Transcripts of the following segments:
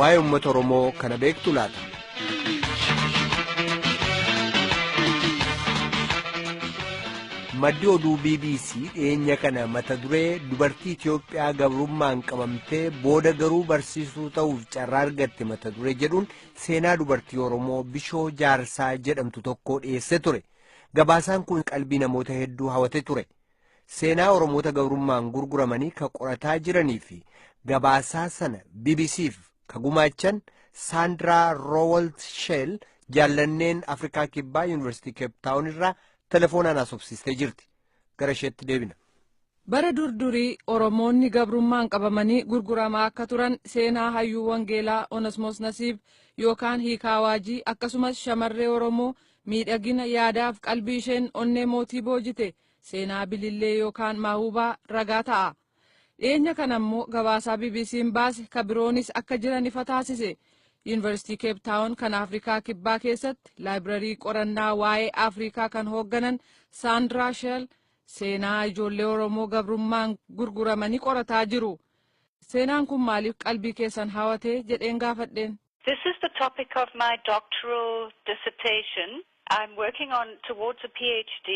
Waa'ee uummata Oromoo kana beektu laata? Maddi oduu BBC dhiyeenya kana mata duree dubartii Itoophiyaa gabrummaan qabamtee booda garuu barsiistuu ta'uuf carraa argatte mata duree jedhuun seenaa dubartii Oromoo Bishoo Jaarsaa jedhamtu tokko dhiyeessee ture. Gabaasaan kun qalbii namoota hedduu hawwate ture. Seenaa Oromoota gabrummaan gurguramanii ka qorataa jiranii fi gabaasaa sana BBC'f ka gumaachan Saandiraa Roowalt Sheel jaallanneen Afrikaa Kibbaa Yuunivarsiitii Keeptaawun irraa telefoonaan haasofsiistee jirti. Gara isheetti deebina. Bara durdurii Oromoonni gabrummaan qabamanii gurguramaa akka turan seenaa hayyuu wangeelaa Onesmoos Nasiib yookaan Hiikaa Waajii, akkasumas shamarree Oromoo miidhagina yaadaaf qalbii isheen onnee mootii boojite, seenaa Bilillee yookaan Maahubaa ragaa ta'a. Dhiyeenya kana immoo gabaasaa BBC'n baase ka biroonis akka jiran ifa taasise. Yuunivarsiitii Keeptaawun kan Afrikaa Kibbaa keessatti laayibrarii qorannaa waa'ee Afrikaa kan hoogganan Saandiraa Sheel seenaa ijoollee Oromoo gabrummaan gurguramanii qorataa jiru. Seenaan kun maaliif qalbii keessan hawatee jedheen gaafadheen. This is the topic of my doctoral dissertation. I'm working on towards a PhD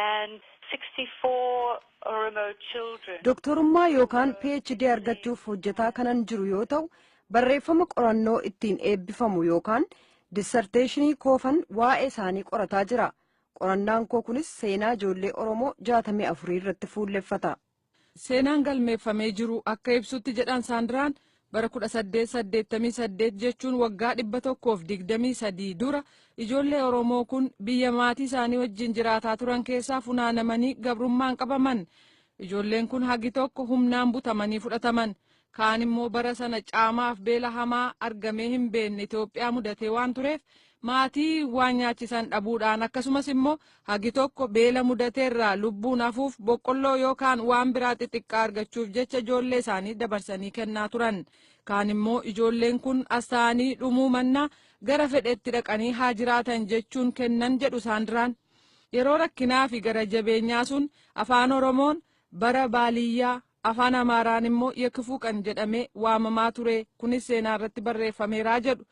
and 64 Oromo children. Doktorummaa yookaan PhD argachuuf hojjetaa kanan jiru yoo ta'u, barreeffama qorannoo ittiin eebbifamu yookaan dissertation koofan waa'ee isaanii qorataa jira. Qorannaan koo kunis seenaa ijoollee Oromoo 64 irratti fuulleffata. Seenaan galmeeffamee jiru akka ibsutti, jedhan Saandiraan, bara 1888, jechuun waggaa 123 dura, ijoollee Oromoo kun biyya maatii isaanii wajjin jiraataa turan keessaa funaanamanii gabrummaan qabaman. Ijoolleen kun hagi tokko humnaan butamanii fudhataman. Kaan immoo bara sana caamaaf beela hamaa argamee hin beekne Itoophiyaa mudatee waan tureef maatii waan nyaachisan dhabuudhaan, akkasumas immoo hagi tokko beela mudateerraa lubbuun hafuuf boqqolloo yookaan waan biraa xixiqqaa argachuuf jecha ijoollee isaanii dabarsanii kennaa turan. Kaan immoo ijoolleen kun as ta'anii dhumuu mannaa gara fedhetti dhaqanii haa jiraatan jechuun kennan jedhu Saandiraan. Yeroo rakkinaa fi gara jabeenyaa sun afaan Oromoon bara baaliyyaa, afaan Amaaraan immoo የክፉ ቀን jedhamee waamamaa ture. Kunis seenaa irratti barreeffameeraa jedhu.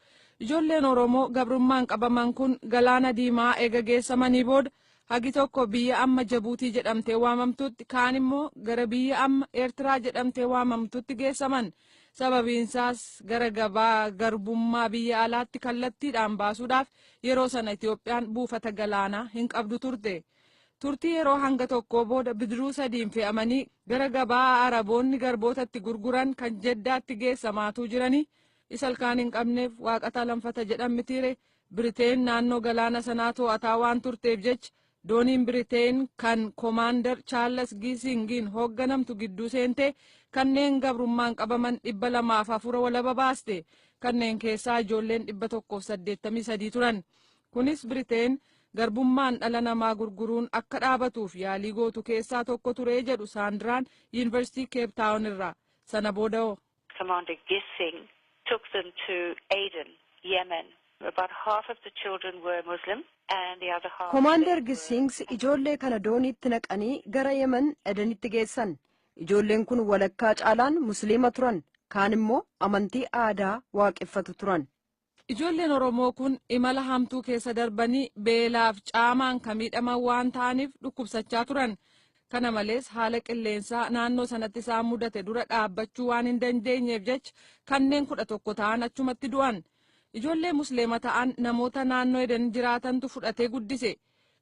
Ijoolleen Oromoo gabrummaan qabaman kun Galaana Diimaa eega geessamanii booda hagi tokko biyya amma Jabuutii jedhamtee waamamtutti, kaan immoo gara biyya amma Eertiraa jedhamtee waamamtutti geessaman. Sababiinsaas gara gabaa garbummaa biyya alaatti kallattiidhaan baasuudhaaf yeroo sana Itoophiyaan buufata galaanaa hin qabdu turte. Turtii yeroo hanga tokkoo booda bidiruu sadiin fe'amanii gara gabaa Araboonni garbootatti gurguran kan Jeddaatti geessamaatuu jiranii, isa ilkaan hin qabneef waaqata lanfata jedhan mitiire? Biriteen naannoo galaana sanaa to'ataa waan turteef jecha dooniin Biriteen kan Koomaandar Chaarles Giisingiin hoogganamtu gidduu seentee kanneen gabrummaan qabaman 204 walaba baaste. Kanneen keessaa ijoolleen 183 turan. Kunis Biriteen garbummaan dhala namaa gurguruun akka dhaabatuuf yaalii gootu keessaa tokko ture jedhu Saandiraan Yuunivarsiitii Keeptaawun irraa. Sana booda hoo? Commander Gissing took them to Aden, Yemen. About half of the children were Muslim and the other half. Koomaandar Gissings ijoollee kana dooniitti naqanii gara Yemen Edenitti geessan. Ijoolleen kun walakkaa caalaan Musliima turan. Kaan immoo amantii aadaa waaqeffatu turan. Ijoolleen Oromoo kun imala hamtuu keessa darbanii beelaaf caamaan kan miidhaman waan ta'aniif dhukkubsachaa turan. Kana malees haala qilleensaa naannoo sanatti isaan mudate dura dhaabbachuu waan hin dandeenyeef jecha kanneen 11 ta'an achumatti du'an. Ijoollee Musliima ta'an namoota naannoo Eden jiraatantu fudhatee guddise.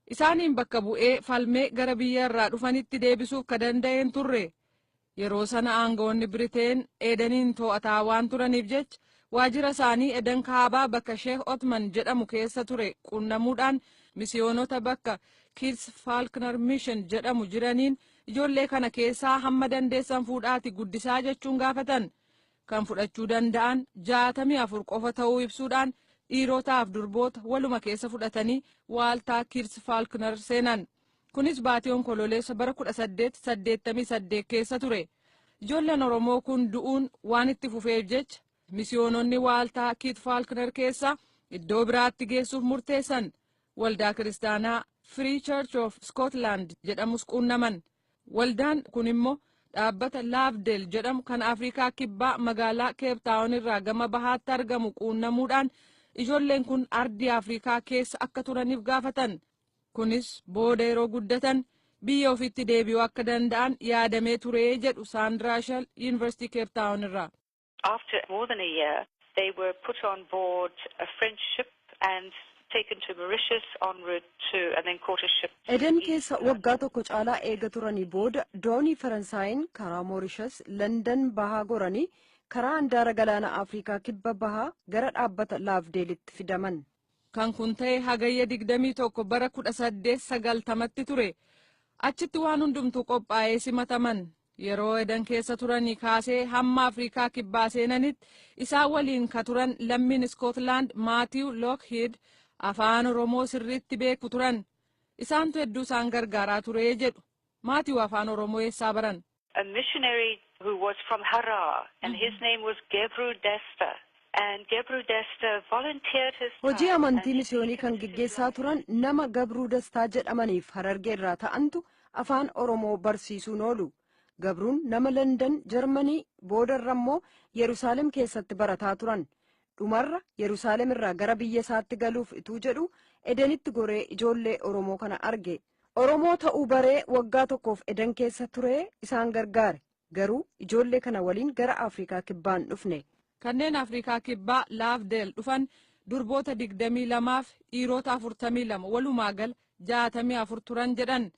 Isaaniin bakka bu'ee falmee gara biyya irraa dhufanitti deebisuuf ka danda'een turre. Yeroo sana aangawoonni Biriteen Edeniin to'ataa waan turaniif jecha waajjira isaanii Eden Kaabaa bakka Sheekh Otman jedhamu keessa ture qunnamuudhaan misiyoonota bakka Kids Falkner Mission jedhamu jiraniin ijoollee kana keessaa hamma dandeessan fuudhaati guddisaa jechuun gaafatan. Kan fudhachuu danda'an 64 qofa ta'uu ibsuudhaan dhiirotaaf durboota waluma keessa fudhatanii waaltaa Kids Falkner seenan. Kunis baatii Onkololeessa bara 1888 keessa ture. Ijoolleen Oromoo kun du'uun waan itti fufeef jecha misiyoononni waaltaa Kiit Falkner keessa iddoo biraatti geessuuf murteessan. Waldaa Kiristaanaa Free Church of Scotland jedhamus quunnaman. Waldaan kun immoo Dhaabbata Laafdeel jedhamu kan Afrikaa Kibbaa magaalaa Keeptaawon irraa gama bahaatti argamu quunnamuudhaan ijoolleen kun ardii Afrikaa keessa akka turaniif gaafatan. Kunis booda yeroo guddatan biyya ofitti deebi'uu akka danda'an yaadamee ture jedhu Saandiraa Shal Yuunivarsiitii Keeptaawon irraa. After more than a year, they were put on board a French ship and taken to Mauritius en route to, and then caught a ship to Eden East keessa waggaa tokko caalaa eega turanii booda doonii Faransaayiin karaa Moorishas Landan bahaa goranii karaa handaara galaana Afrikaa Kibba bahaa gara dhaabbata Laafdeelitti fidaman. Kan kun ta'e Hagayya 21 bara 1890tti ture. Achitti waan hundumtuu qophaa'ee simataman. Yeroo Edan keessa turanii kaasee hamma Afrikaa Kibbaa seenanitti isaan waliin ka turan lammiin Iskootlaand Maatiiw Lookhiid afaan Oromoo sirriitti beeku turan. Isaantu hedduu isaan gargaaraa ture jedhu. Maatiiw afaan Oromoo eessaa baran? A missionary who was from Harar, and his name was Gebru Desta. And Gebru Desta volunteered his Hojii time amantii and misiyoonii kan geggeessaa turan nama Gabruu Dastaa jedhamaniif Harargee irraa ta'antu afaan Oromoo barsiisuun oolu. Gabruun nama Landan, Jarmanii, boodarra immoo Yerusaalem keessatti barataa turan. Dhumarra Yerusaalem irraa gara biyya isaatti galuuf ituu jedhu Edenitti goree ijoollee Oromoo kana arge. Oromoo ta'uu baree waggaa tokkoof Eden keessa turee isaan gargaare. Garuu ijoollee kana waliin gara Afrikaa Kibbaan dhufne. Kanneen Afrikaa Kibbaa Laafdeel dhufan durboota 22f dhiirota 42, walumaa gala 64 turan jedhan.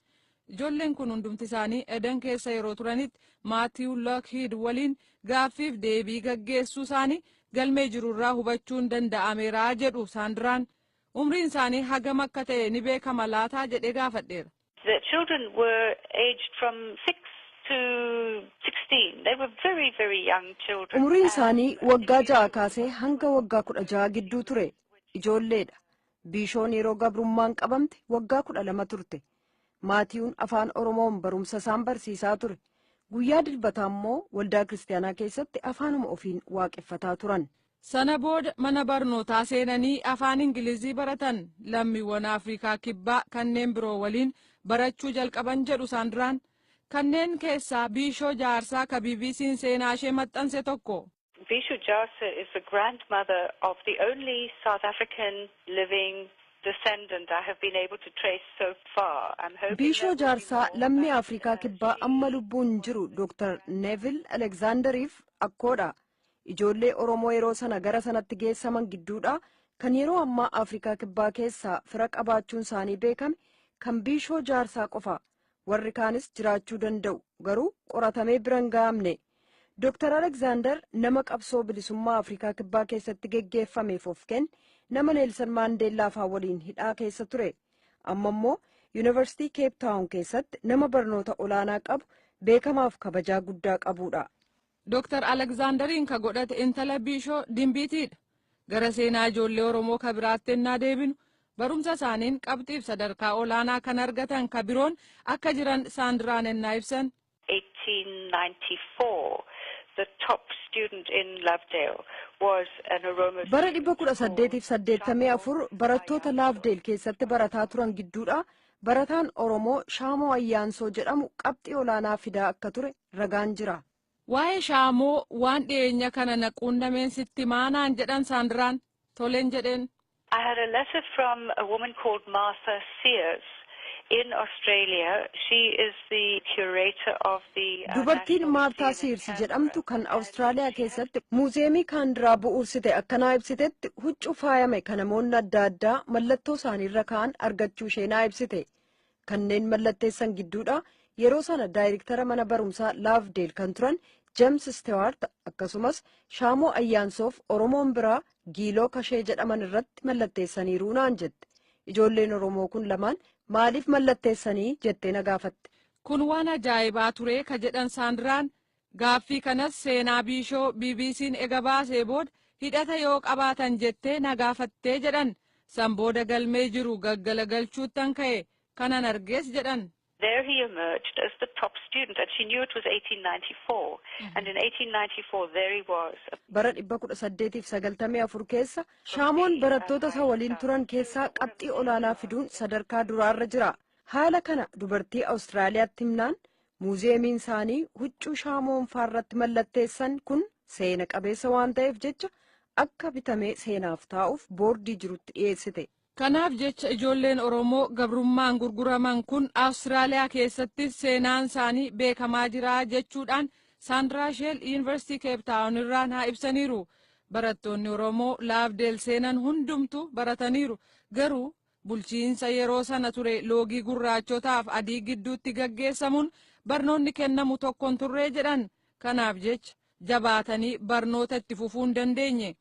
Ijoolleen kun hundumti isaanii Eden keessa yeroo turanitti Maatiiw Lookhiid waliin gaaffiif deebii gaggeessuu isaanii galmee jirurraa hubachuun danda'ameera jedhu Saandiraan. Umriin isaanii hagam akka ta'e ni beekama laataa jedhee gaafadheera. The children were aged from 6 to 16. They were very, very young children. Umriin isaanii waggaa 6 kaasee hanga waggaa 16 gidduu ture. Ijoolleedha. Biishoon yeroo gabrummaan qabamte waggaa 12 turte. Maatiyuun afaan Oromoon barumsa isaan barsiisaa ture. Guyyaa Dilbataa immoo waldaa kiristaanaa keessatti afaanuma ofiin waaqeffataa turan. Sana booda mana barnootaa seenanii afaan Ingilizii baratan, lammiiwwan Afrikaa Kibbaa kanneen biroo waliin barachuu jalqaban jedhu Saandiraan. Kanneen keessaa Biishoo Jaarsaa ka BBC'n seenaa ishee maxxanse tokko. Bishu Jarsa is the grandmother of the only South African living descendant I have been able to trace so far. I'm hoping Biishoo there will be Jaarsaa more, lammii but, Afrikaa Kibbaa amma lubbuun jiru Dr. Neville Alexanderiif akkoodha. Ijoollee Oromoo yeroo sana gara sanatti geessaman gidduudha. Kan yeroo ammaa Afrikaa Kibbaa keessaa fira qabaachuun isaanii beekame kan Biishoo Jaarsaa qofa. Warri kaanis jiraachuu danda'u, garuu qoratamee bira hin ga'amne. Dr. Alexander nama qabsoo bilisummaa Afrikaa Kibbaa keessatti geggeeffameef of kenne, nama Neelsan Maandeellaa faa waliin hidhaa keessa ture. Amma immoo Yuunivarsiitii Keep Taawun keessatti nama barnoota olaanaa qabu, beekamaaf kabajaa guddaa qabudha. Dr. Alekzaandariin ka godhate intala Biishoo Dimbiitiidha. Gara seenaa ijoollee Oromoo ka biraatti ennaa deebinu, barumsa isaaniin qabxiif sadarkaa olaanaa kan argatan ka biroon akka jiran Saandiraan ennaa ibsan. 1894, the top student in Lovedale was an Oromo Bara student 1884 barattoota Laafdeel keessatti barataa turan gidduudha. Barataan Oromoo Shaamoo Ayyaansoo jedhamu qabxii olaanaa fidaa akka ture ragaan jira. Waa'ee Shaamoo waan dhiyeenya kana na quunnameen sitti maanaan jedhan Saandiraan. Toleen jedheen. I had a letter from a woman called Martha Sears in Australia. She is the curator of the Dubartiin National Maartaa Museum in Siirsi Canberra. jedhamtu kan Awustiraaliyaa keessatti muuziyeemii Kaandiraa bu'uursite akkanaa ibsitetti huccuu faayame kan namoonni adda addaa mallattoo isaaniirra ka'an argachuu ishee naa ibsite. Kanneen mallatteessan gidduudha yeroo sana daayirektara mana barumsaa Laafdeel kan turan James Stewart, akkasumas Shaamoo Ayyaansoof Oromoon biraa Giiloo Kashee jedhaman irratti mallatteessaniiru naan jette. Ijoolleen Oromoo kun lamaan maaliif mallatteessanii jettee na gaafatte. Kun waan ajaa'ibaa ture ka jedhan Saandiraan, gaaffii kanas seenaa Biishoo BBC'n ega baasee booda hidhata yoo qabaatan jettee na gaafattee jedhan. San booda galmee jiru gaggalagalchuuttan ka'e, kanan argees jedhan. There he emerged as the top student, and she knew it was 1894. And in 1894, there he was. Bara 1894 keessa Shaamoon barattoota isa waliin turan keessaa qabxii olaanaa fiduun sadarkaa duraarra jira. Haala kana dubartii Awustiraaliyaatti himnaan Muuziyeemiin isaanii huccuu shaamoonfaa irratti mallatteessan kun seena qabeessa waan ta'eef jecha akka bitamee seenaaf taa'uuf boordii jirutti dhiyeessite. Kanaaf jecha ijoolleen Oromoo gabrummaan gurguraman kun Awustiraaliyaa keessatti seenaan isaanii beekamaa jira jechuudhaan Saandiraa Sheel Yuunivarsiitii Keeptaawun irraa naa ibsaniiru. Barattoonni Oromoo Laafdeel seenan hundumtu barataniiru. Garuu bulchiinsa yeroo sana ture loogii gurraachotaaf adii gidduutti gaggeessamuun barnoonni kennamu tokkoon turree jedhan. Kanaaf jecha jabaatanii barnoota itti fufuu hin dandeenye.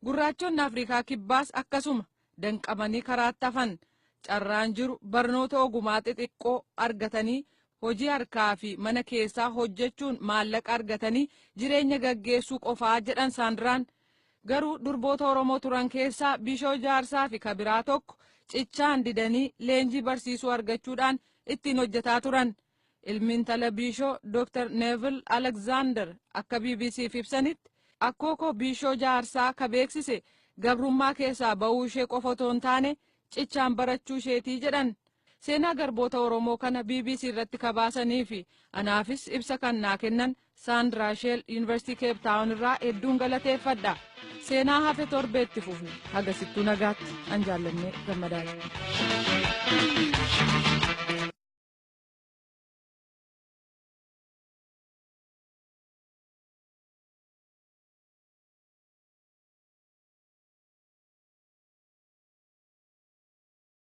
Gurraachonni Afrikaa Kibbaas akkasuma danqamanii karaatti hafan. Carraan jiru barnoota ogumaa xixiqqoo argatanii hojii harkaa fi mana keessaa hojjechuun maallaqa argatanii jireenya gaggeessuu qofaa jedhan Saandiraan. Garuu durboota Oromoo turan keessaa Bishoo Jaarsaa fi Kabiraa tokko cichaan didanii leenjii barsiisuu argachuudhaan ittiin hojjetaa turan. Ilmi intala Bishoo, Dr. Neville Alexander, akka BBCf ibsanitti, akkookoo Bishoo Jaarsaa ka beeksise gabrummaa keessaa ba'uu ishee qofa otoo hin taane cichaan barachuu isheetii jedhan. Seenaa garboota Oromoo kana BBC irratti kabaasanii fi anaafis ibsa kan naa kennan Saandiraa Sheel Yuunivarsiitii Keep Taawun irraa hedduun galateeffadha. Seenaa hafe torbeetti fufne. Hagasittuu nagaatti, an Jaallannee Gammadaati.